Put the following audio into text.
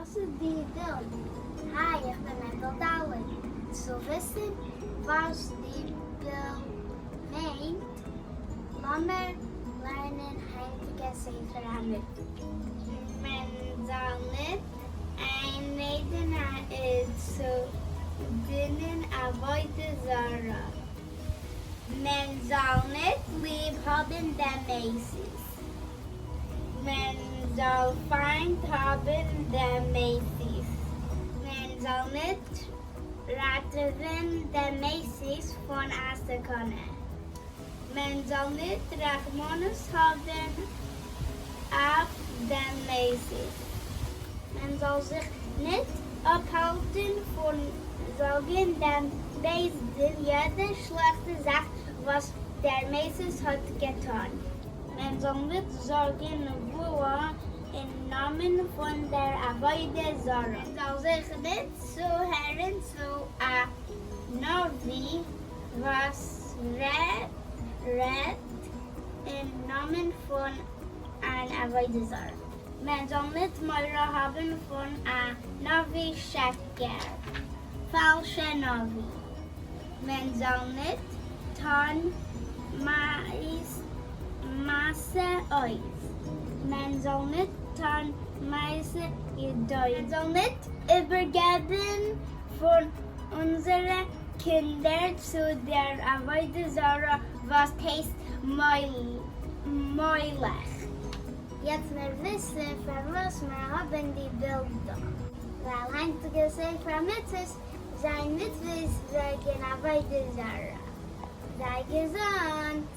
וואס איז די בילד? היי, איך בין מענדל ד'. צו וויסן וואס די בילד מיינט, לאמיר לערנען היינטיגע ספר המצוות. מען זאל ניט איינרעדן א איד צו דינען עבודה זרה. מען זאל ניט ליב האבן דעם מסית. מען זאל פיינט האבן דעם מסית. מען זאל ניט ראטעווען דעם מסית פון א סכנה. מען זאל ניט רחמנות האבן אויף דעם מסית. מען זאל זיך ניט אפהאלטן פון זאגן דעם בית דין יעדע שלעכטע זאך וואס דער מסית האט געטאן. מען זאל ניט זאגן נבואה אין נאמען פון דער עבודה זרה. מען זאל זיך ניט צוהערן צו א נביא וואס רעדט אין נאמען פון אן עבודה זרה. מען זאל ניט מורא האבן פון א נביא שקר, פאלשע נביא. מען זאל ניט טאן מעשה עוז, מען זאל ניט טאן מעשה ידעון. מען זאל ניט איבערגעבן פון אונזערע קינדער צו דער עבודה זרה וואס הייסט מולך. יעצט מיר וויסן פארוואס מיר האבן די בילד דא. ווייל היינטיגע ספר המצוות זיין מצוות וועגן עבודה זרה. זיי געזונט!